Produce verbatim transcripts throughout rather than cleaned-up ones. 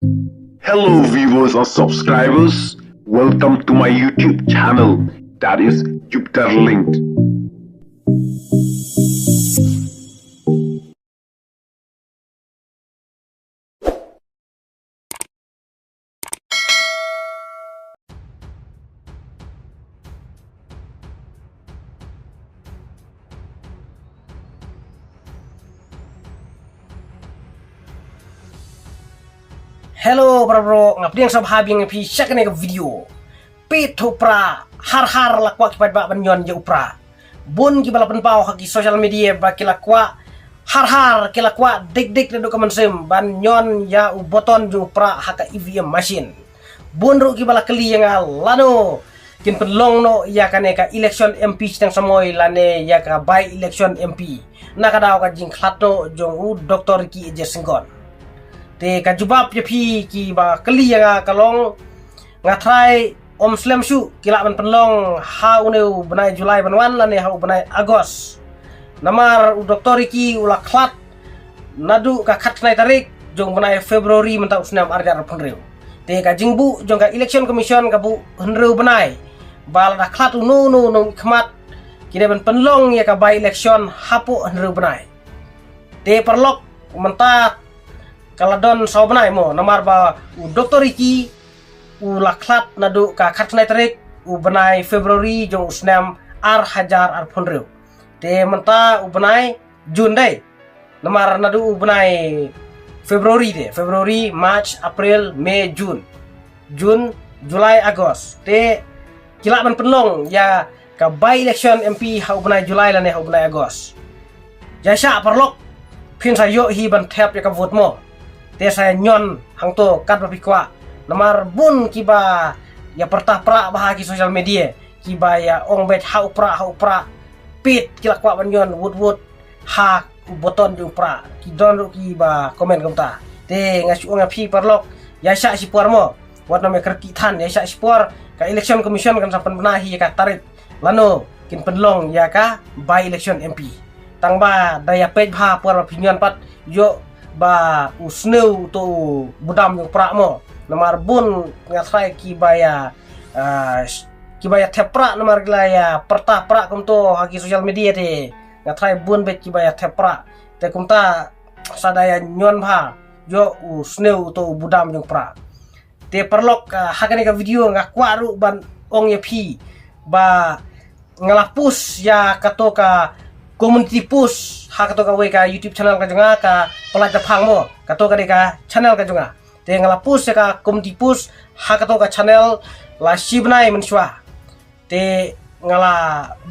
Hello, viewers and subscribers. Welcome to my YouTube channel, that is Jupiter Linked. Hello para bro, nga pdiang sngewbha biang ïa phi sha kane ka video. Peit u pra, har har la kwah ki paidbah ban ñion ïa u pra. Bun kiba la pynpaw ha ki social media ba ki la kwah, har har ki la kwah dik dik naduh ka mynsiem ban ñion ïa u button jong u pra ha ka E V M machine. Bun ruh kiba la kylli ïa nga lano kin pynlong noh ïa kane ka election M P shiteng samoi lane ïa ka by election M P na ka daw ka jingkhlad noh jong u Doctor Ricky A J Syngkon. Te ka jubab ïa phi kiba kylli ïa nga ka long, nga tharai ym slem shuh ki lah ban pynlong ha une u bnai July ban wan lane ha u bnai August. Namar u Doctor Ricky u la khlad naduh ka khatkhyndai tarik jong bnai February mynta u snem ar hajar arphew hynriew. Te ka jingbuh jong ka Election Commission ka buh hynriew bnai ba lada khlad uno uno u nongmihkhmat, ki dei ban pynlong ïa ka by election hapoh hynriew bnai. Te paralok, mynta ka la don saw bnai mo, namar ba u Doctor Ricky u la khlad naduh ka khatkhyndai tarik u bnai February jong u snem ar hajar arphew hynriew. Te mynta u bnai June dei. Namar naduh u bnai February te, February, March, April, May, June. June, July, August. Te ki lah ban pynlong ïa ka by election M P ha u bnai July lane ha u bnai August. Ïa sha paralok, phin sa ïoh hi ban thep ïa ka vote mo. Te sa ñion hangto katba phi kwah. Namar bun kiba ïa pyrta pra ba ha ki social media, kiba ïa ong beit ha u pra, ha u pra. Peit ki la kwah ban ñion vote vote ha u button jong u pra. Ki don ruh kiba comment kumta. Te nga shu ong ïa phi paralok, ïa sha shi por mo. Wat nym ïa kyrkieh than, ïa sha shi por ka Election Commission kan sa pynbna hi ïa ka tarik lano kin pynlong ïa ka by election M P. Tang ba da ïa peit bha por ba phi ñion pat ïoh ba u sniew uto u budam jong u pra mo. Namar bun nga tharai kiba ïa, ah, kiba ïa thep pra namar ki la ïa pyrta pra kumto ha ki social media te. Nga tharai bun beit kiba ïa thep pra. Te kumta sa da ïa ñion bha ïoh u sniew uto u budam jong u pra. Te paralok, ah, ha kane ka video nga kwah ruh ban ong ïa phi ba nga la post ïa kato ka community post ha kato kawei ka YouTube channel ka jong nga, ka Pyllait Laphang mo, kato ka dei ka channel ka jong nga. Te nga la post ïa ka community post ha kato ka channel la shi bnai mynshuwa. Te nga la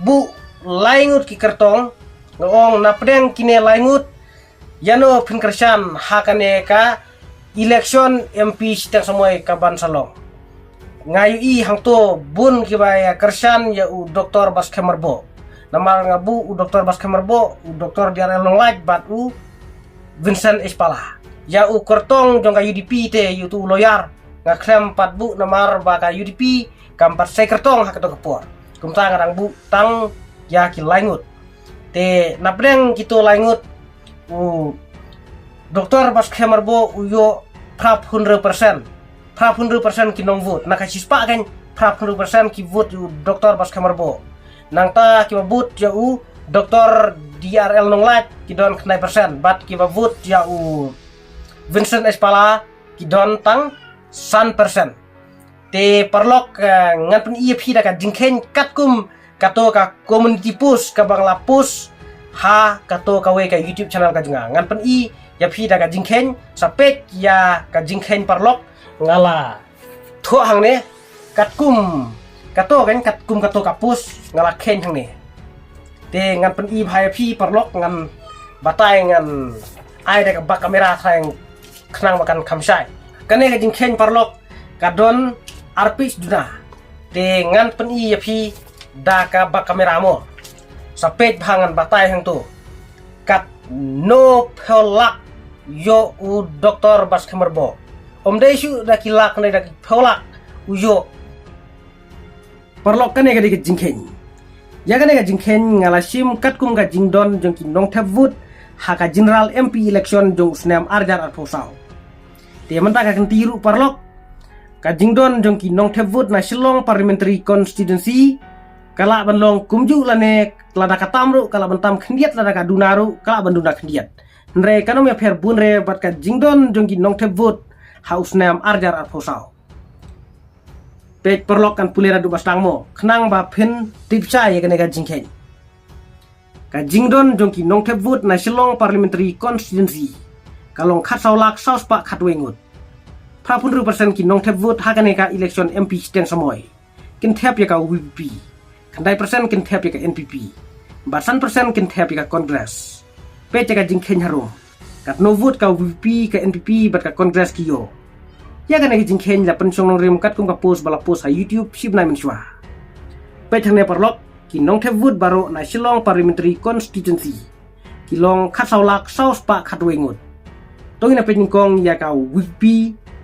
buh lai ngut ki kyrtong, nga ong napdeng kine lai ngut, ïano phin kyrshan ha kane ka election M P shiteng samoi ka ban sa long. Nga ïohi hangto bun kiba ïa kyrshan ïa u Doctor Baskhem Myrboh. Namar nga buh u Doctor Baskhem Myrboh, u Doctor D R L Nonglait bad u Vincent H Pala. Ïa u kyrtong jong ka U D P te, ïa uto u lawyer, nga khlem pat buh namar ba ka U D P kam pat sei kyrtong ha kato ka por. Kumta nga dang buh tang ïa ki lai ngut. Te napdeng kito lai ngut, u Doctor Baskhem Myrboh u ïoh phra phew hynriew percent. Phra phew hynriew percent ki nong vote. Na ka shispah kein phra phew hynriew percent ki vote ïa u Doctor Baskhem Myrboh. Nangta kiba vote ïa u Doctor D R L Nonglait ki don khyndai percent. Bad kiba vote ïa u Vincent H Pala ki don tang san percent. Te paralok, eh, ngan pyni ïa phi da ka jingkheiñ katkum kato ka community post kaba nga la post ha kato kawei ka YouTube channel ka jong nga. Ngan pyni ïa phi da ka jingkheiñ, sa peit ïa ka jingkheiñ paralok, nga la thoh hangne katkum, kato kan katkum kato ka post nga la kheiñ hangne. Te ngan pyni bha ïa phi paralok, ngan batai, ngan ai da ka back camera tang khnang ba kan kham shai. Kane ka jingkheiñ paralok ka don arphew duna. Te ngan pyni ïa phi da ka back camera mo. Sa peit bha, ngan batai hangto. Katno phew lak ïoh u Doctor Baskhem Myrboh. Ym dei shuh da ki lak, ne da ki phew lak u ïoh. Paralok, kane ka dei ka jingkheiñ. Ïa kane ka jingkheiñ nga la shim katkum ka jingdon jong ki nongthep vote ha ka general M P election jong u snem ar hajar arphew saw. Te mynta ka kynti ruh paralok, ka jingdon jong ki nongthep vote na Shillong Parliamentary Constituency ka lah ban long kumjuh lane lada ka tam ruh ka lah ban tam khyndiat, lada ka duna ruh ka lah ban duna khyndiat. Hynrei kan ym ïapher bun re bad ka jingdon jong ki nongthep vote ha u snem ar hajar arphew saw. Peit paralok, ngan pule naduh ba sdang mo khnang ba phin tip shai ïa kane ka jingkheiñ. Ka jingdon jong ki nongthep vote na Shillong Parliamentary Constituency ka long khatsaw lak saw spah khatwei ngut. Phra phew hynriew percent ki nongthep vote ha kane ka election M P shiteng samoi kin thep ïa ka VPP. Khyndai percent kin thep ïa ka NPP. Bad san percent kin thep ïa ka Congress. Peit ïa ka jingkheiñ harum. Katno vote ka VPP, ka NPP bad ka Congress ki ïoh. Ïa kane ka jingkheiñ la pynshong nongrim katkum ka post ba la post ha YouTube shibnai mynshuwa. Peit hangne paralok, ki nongthep vote baroh na Shillong Parliamentary Constituency ki long khatsaw lak saw spah khatwei ngut. To ngin ïa peit nyngkong ïa ka VPP,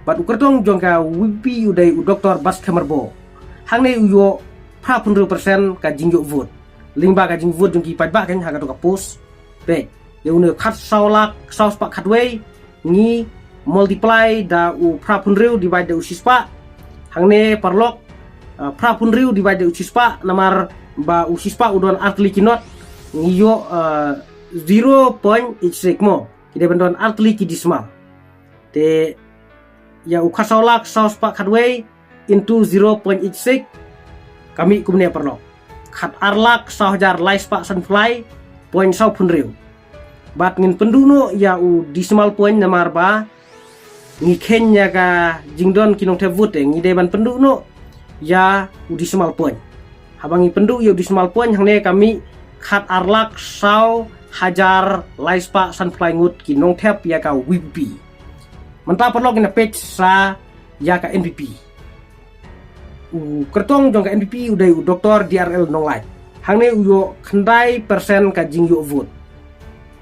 bad u kyrtong jong ka VPP u dei u Doktor Batskhem Yrboh. Hangne u ïoh phra phew hynriew percent ka jingïoh vote. Lyngba ka jingvote jong ki paidbah kein ha kato ka post. Peit, ïa une khatsaw lak saw spah khatwei ngi multiply da u phra phew hynriew divide da u shispah. Hangne paralok, uh, phra phew hynriew divide da u shispah, namar ba u shispah u don artylli ki not, ngi ïoh, uh, zero point eight six mo. Ki dei ban don artylli ki decimal. Te ïa u khatsaw lak saw spah khatwei into zero point eight six, ka mih kumne paralok. Khatar lak saw hajar lai spah sanphew lai point saw phew hynriew. Bad ngin pynduh noh ïa u decimal point namar ba ngi kheiñ ïa ka jingdon ki nongthep vote, te ngi dei ban pynduh noh ïa u decimal point. Haba ngi pynduh ïa u decimal point hangne ka mih khatar lak saw hajar lai spah sanphew lai ngut ki nongthep ïa ka VPP. Mynta paralok ngin ïa peit sa ïa ka NPP. U kyrtong jong ka NPP u dei u Doktor D R L Nonglait. Hangne u ïoh khyndai percent ka jingïoh vote.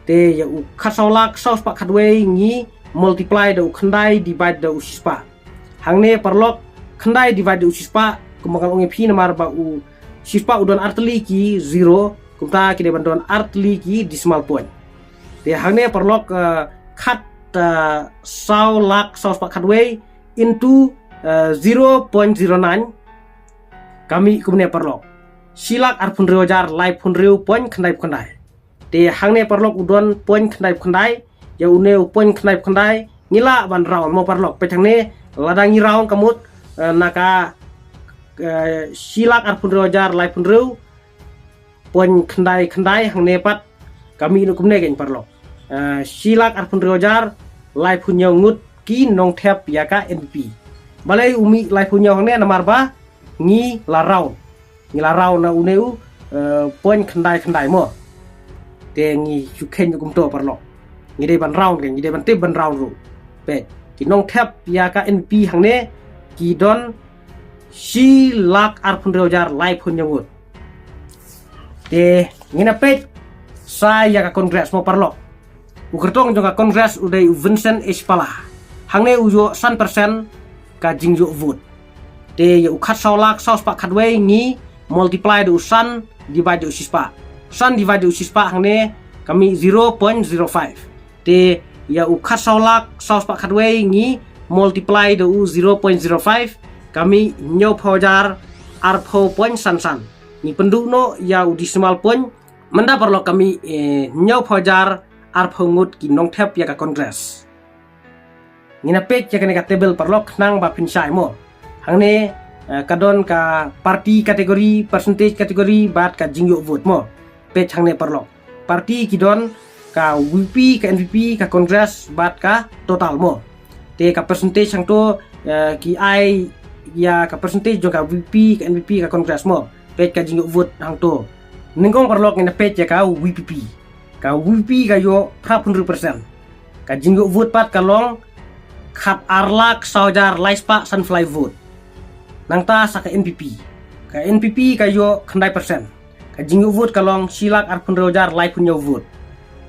Te ïa u khatsaw lak saw spah khatwei ngi multiply da u khyndai divide da u shispah. Hangne paralok, khyndai divide da u shispah, kumba nga la ong ïa phi namar ba u shispah u don artylli ki zero, kumta ki dei ban don artylli ki decimal point. Te hangne paralok, uh, khat, uh, saw lak saw spah khatwei into, uh, zero point zero nine, ka mih kumne paralok. Shi lak arphew hynriew hajar lai phew hynriew point khyndai phew khyndai. Te hangne paralok u don point khyndai phew khyndai, ïa une u point khyndai phew khyndai ngi lah ban round mo paralok. Peit hangne, lada ngi round ka mut, eh, na ka, eh, shi lak arphew hynriew hajar lai phew hynriew point khyndai khyndai, hangne pat ka mih noh kumne kein paralok. Eh, shi lak arphew hynriew hajar lai phew hynñiew ngut ki nongthep ïa ka NPP. Balei u mih lai phew hynñiew hangne? Namar ba ngi la round. Ngi la round na une u, eh, point khyndai khyndai mo. Te ngi shu kheiñ kumto paralok. Ngi dei ban round kein, ngi dei ban tip ban round ruh. Peit, ki nongthep ïa ka NPP hangne ki don shi lak arphew hynriew hajar lai phew hynñiew ngut. Te ngin ïa peit sa ïa ka Congress mo paralok. U kyrtong jong ka Congress u dei u Vincent H Pala. Hangne u ïoh san percent ka jingïoh vote. Te ïa u khatsaw lak saw spah khatwei ngi multiply da u san divide da u shispah. San divide da u shispah hangne ka mih zero point zero five. Te ïa u khatsaw lak saw spah khatwei ngi multiply da u zero point zero five, ka mih hynñiew phew hajar arphew point san san. Ngi pynduh noh ïa u decimal point, mynta paralok ka mih, eh, hynñiew phew hajar arphew ngut ki nongthep ïa ka Congress. Ngin ïa peit ïa kane ka table paralok khnang ba phin shai mo. Hangne, eh, ka don ka party category, percentage category bad ka jingïoh vote mo. Peit hangne paralok. Party ki don ka VPP, ka NPP, ka Congress bad ka total mo. Te ka percentage hangto, eh, ki ai ïa ka percentage jong ka VPP, ka NPP, ka Congress mo. Peit ka jingïoh vote hangto. Nyngkong paralok ngin ïa peit ïa ka VPP. Ka VPP ka ïoh phra phew hynriew percent. Ka jingïoh vote pat ka long khatar lak saw hajar lai spah sanphew lai vote. Nangta sa ka NPP. Ka NPP ka ïoh khyndai percent. Ka jingïoh vote ka long shi lak arphew hynriew hajar lai phew hynñiew vote.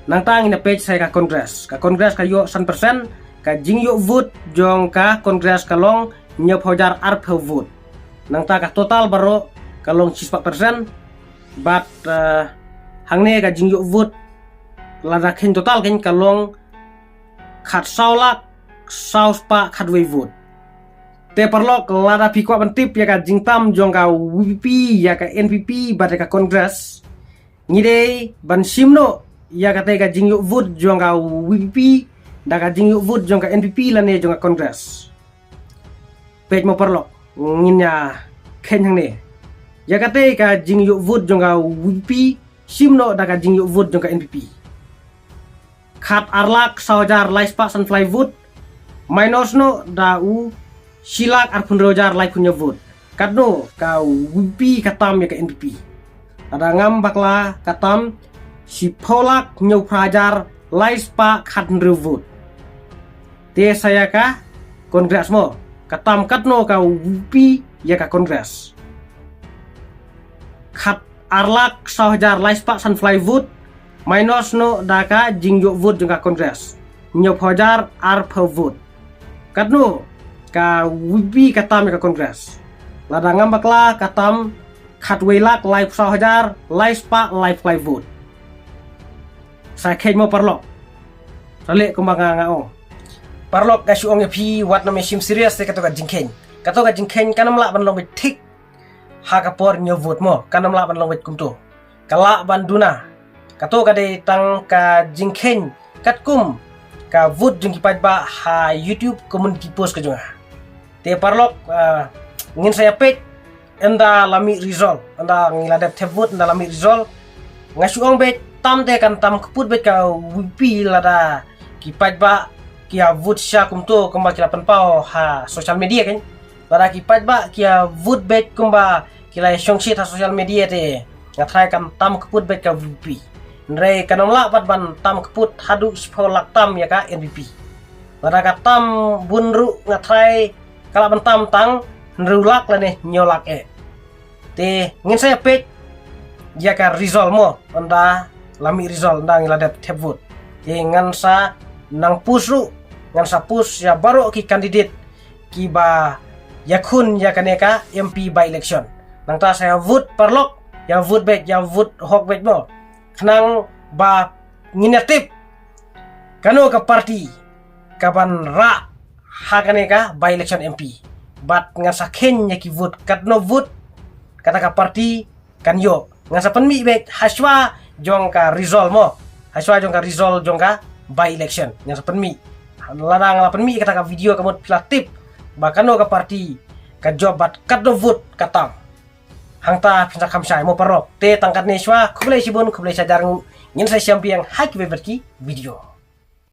Nangta ngin ïa peit sa ïa ka Congress. Ka Congress ka ïoh san percent, ka jingïoh vote jong ka Congress ka long hynñiew phew hajar arphew vote. Nangta ka total baroh ka long shispah percent, bad, eh, hangne ka jingïoh vote lada kheiñ total kein ka long khatsaw lak saw spah khatwei vote. Te paralok, lada phi kwah ban tip ïa ka jingtam jong ka VPP ïa ka NPP bad ïa ka Congress, ngi dei ban shim noh ïa kata ka jingïoh vote jong ka VPP da ka jingïoh vote jong ka NPP lane jong ka Congress. Peit mo paralok, ngin ïa kheiñ hangne. Ïa kata ka jingïoh vote jong ka VPP shim noh da ka jingïoh vote jong ka NPP. Khat ar lak saw hajar lai spah san phew lai vote minus noh da u shi lak arphew hynriew hajar laiphew hynñiew vote. Katno ka VPP ka tam ïa ka NPP? Lada ngam bakla ka tam shiphew lak hynñiew phra hajar lai spah khat hynriew vote. Te sa ïa ka Congress mo, ka tam katno ka VPP ïa ka Congress? Khat ar lak saw hajar lai spah san phew lai vote minus noh da ka jingïoh vote jong ka Congress, hynñiew phew hajar arphew vote. Katno ka VPP ka tam ïa ka Congress? Lada ngam bakla ka tam khatwei lak laiphew saw hajar lai spah laiphew lai vote. Sa kheiñ mo paralok. Sa leh kumba nga nga ong. Paralok, nga shu ong ïa phi, wat nym shim serious ïa kato ka jingkheiñ. Kato ka jingkheiñ kan ym lah ban long beit thik ha ka por ñiew vote mo, kan ym lah ban long beit kumto. Ka lah ban duna. Kato ka dei tang ka jingkheiñ katkum ka vote jong ki paidbah ha YouTube community post ka jong nga. Te paralok, ah, ngin sa ïa peit ynda la mih result, ynda ngi la dep thep vote, ynda la mih result. Nga shu ong beit tam te kan tam kput beit ka VPP lada ki paidbah ki ïa vote sha kumto kumba ki la pynpaw ha social media kan. Lada ki paidbah ki ïa vote beit kumba ki la ïa shongshit ha social media te nga tharai kan tam kput beit ka VPP. Hynrei kan ym lah pat ban tam kput haduh shiphew lak tam ïa ka NPP. Lada ka tam bun ruh nga tharai ka lah ban tam tang hynriew lak lane hynñiew lak eh. Te ngin sa ïa peit ïa ka result mo, ynda la mih result, ynda ngi la dep thep vote. Te ngan sa nang post ruh, ngan sa post ïa baroh ki candidate kiba ïakhun ïa kane ka MP by election. Nangta sa ïa vote paralok, ïa vote beit, ïa vote hok beit mo. Khnang ba ngin ïa tip kano ka party ka ban rah ha kane ka by election MP. Bad ngan sa kheiñ ïa ki vote, katno vote kata ka party kan ïoh. Ngan sa pynmih beit hashwa jong ka result mo, hashwa jong ka result jong ka by election ngan sa pynmih. Lada nga la pynmih kata ka video ka mut phi la tip ba kano ka party ka jop bad katno vote ka tam. Hangta phin sa kham shai mo paralok. Te tang katne shwa, khublei shibun, khublei shihajar nguh. Ngin sa ïashem biang ha kiwei pat ki video.